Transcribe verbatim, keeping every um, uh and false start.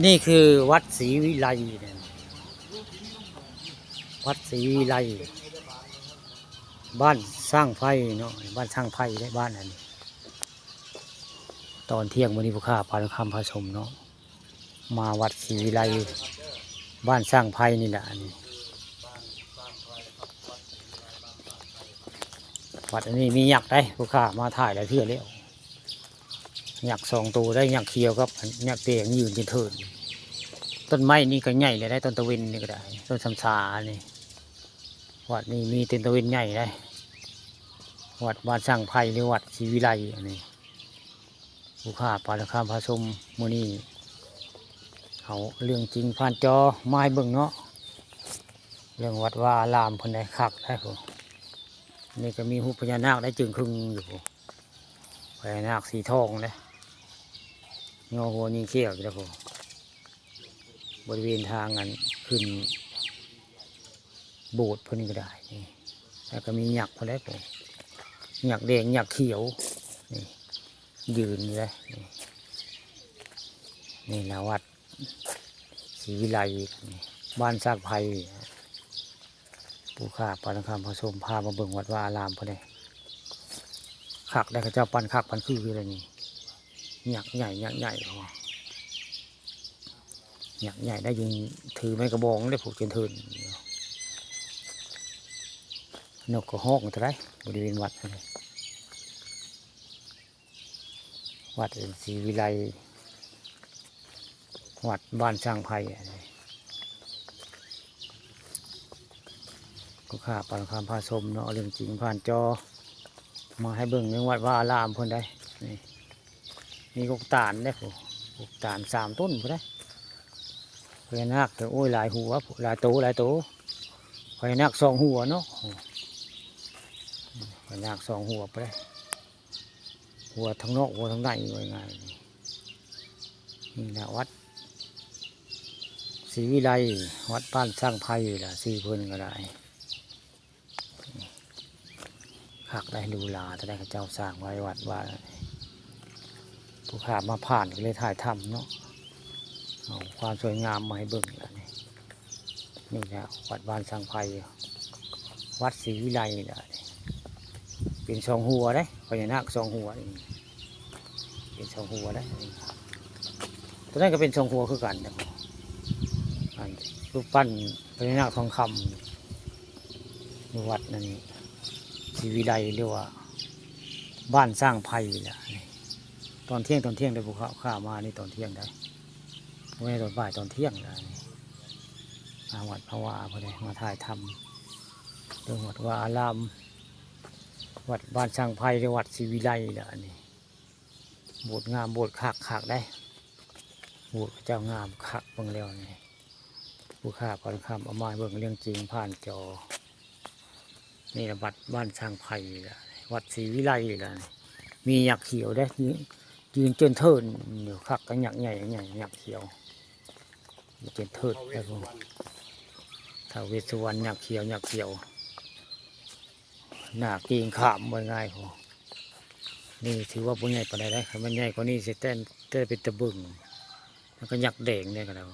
นี่คือวัดศรีวิไลเนี่ย วัดศรีวิไล บ้านสร้างไพรเนาะ บ้านสร้างไพรได้บ้านอันนี้ ตอนเที่ยงวันนี้ผู้ข้าปานคำพาชมเนาะ มาวัดศรีวิไล บ้านสร้างไพรนี่แหละอันนี้ วัดอันนี้มียักษ์ได้ผู้ข้ามาถ่ายหลายเทื่อแล้ว ยักษ์สองตัวได้ ยักษ์เขียวกับยักษ์แดงยืนเทินเทิน ต้นไม้นี่ก็ใหญ่เลยได้ ต้นตะเวนนี่ก็ได้ ต้นสำสานี่ วัดนี้มีต้นตะเวนใหญ่ได้ วัดบ้านสร้างไพรหรือวัดศรีวิไลอันนี้ ผู้ข้าปานคำพาชมมื้อนี้ เอาเรื่องจริงผ่านจอมาให้เบิ่งเนาะ เรื่องวัดวาอารามเพิ่นได้คักได้พุ้น นี่ก็มีรูปพญานาคได้จึงครึ่งอยู่พุ้น พญานาคสีทองเด้ งอหัวยิงเขี้ยวอยู่แล้วพุ้น บริเวณทางอันขึ้นโบสถ์เพิ่นก็ได้นี่ แล้วก็มียักษ์พุ้นได้พุ้น ยักษ์แดง ยักษ์เขียว นี่ ยืนอยู่เลยนี่ นี่ละวัดศรีวิไลนี่ บ้านสร้างไพร ผู้ข้าปานคำพาชมพามาเบิ่งวัดวาอารามพุ้นเด้ คักได้ เขาเจ้าปั้นคักปั้นคืออยู่เลยนี่ ยักษ์ใหญ่ ยักษ์ใหญ่พุ้น ยักษ์ใหญ่ได้ ยืนถือไม้กระบองได้ ผูกเทียนเทิน นกก็ฮ้องเท่าไรบริเวณวัดนี่ วัดศรีวิไล วัดบ้านสร้างไพรอันนี้ ผู้ข้าปานคำพาชมเนาะ เอาเรื่องจริงผ่านจอ มาให้เบิ่งในวัดวาอารามพุ้นได้นี่ มีกกตาลได้พุ้น กกตาลสามต้นพุ้นได้ พญานาคก็โอ้ยหลายหัว หลายโต หลายโต พญานาคสองหัวเนาะ พญานาคสองหัวพุ้นได้ หัวทางนอกหัวทางในว่าง่าย นี่แหละวัดศรีวิไล วัดบ้านสร้างไพรล่ะ ชื่อเพิ่นก็ได้ คักได้ หรูหราแต่ได้เขาเจ้าสร้างไว้วัดว่า ผู้ข้ามาผ่านก็เลยถ่ายทำเนาะ เอาความสวยงามมาให้เบิ่งแล้วนี่ นี่แหละวัดบ้านสร้างไพร วัดศรีวิไลนี่แหละ เป็นสองหัวเด้ พญานาคสองหัวนี่ เป็นสองหัวเด้ ตัวนั้นก็เป็นสองหัวคือกันนะ อันรูปปั้นพญานาคทองคำ อยู่วัดนั่นศรีวิไลหรือว่า บ้านสร้างไพรนี่แหละนี่ ตอนเที่ยง ตอนเที่ยงได้ผู้ข้า ข้ามานี่ตอนเที่ยงได้ บ่แม่นตอนบ่าย ตอนเที่ยงได้นี่ มาวัดพระวาพุ้นได้ มาถ่ายทำเรื่องวัดวาอาราม วัดบ้านสร้างไพรหรือวัดศรีวิไลล่ะอันนี้ โบสถ์งาม โบสถ์คักคักได้ โบสถ์พระเจ้างามคักเบิ่งแล้วนี่ ผู้ข้าปานคำเอามาให้เบิ่งเรื่องจริงผ่านจอ นี่ละวัดบ้านสร้างไพรล่ะ วัดศรีวิไลล่ะ มียักษ์เขียวได้ ยืน ยืนเจินเทินอยู่คักกับยักษ์ใหญ่ ใหญ่ ยักษ์เขียว ยืนเจินเทินได้พุ้น ท้าวเวสสุวรรณ ยักษ์เขียว ยักษ์เขียว หน้าเกรงขามว่าง่ายพุ้น นี่ถือว่าบ่ใหญ่ปานใดเด้ คันมันใหญ่กว่านี้สิแต่ แต่เป็นตะบึง แล้วก็ยักษ์แดงเนี่ยก็แล้ว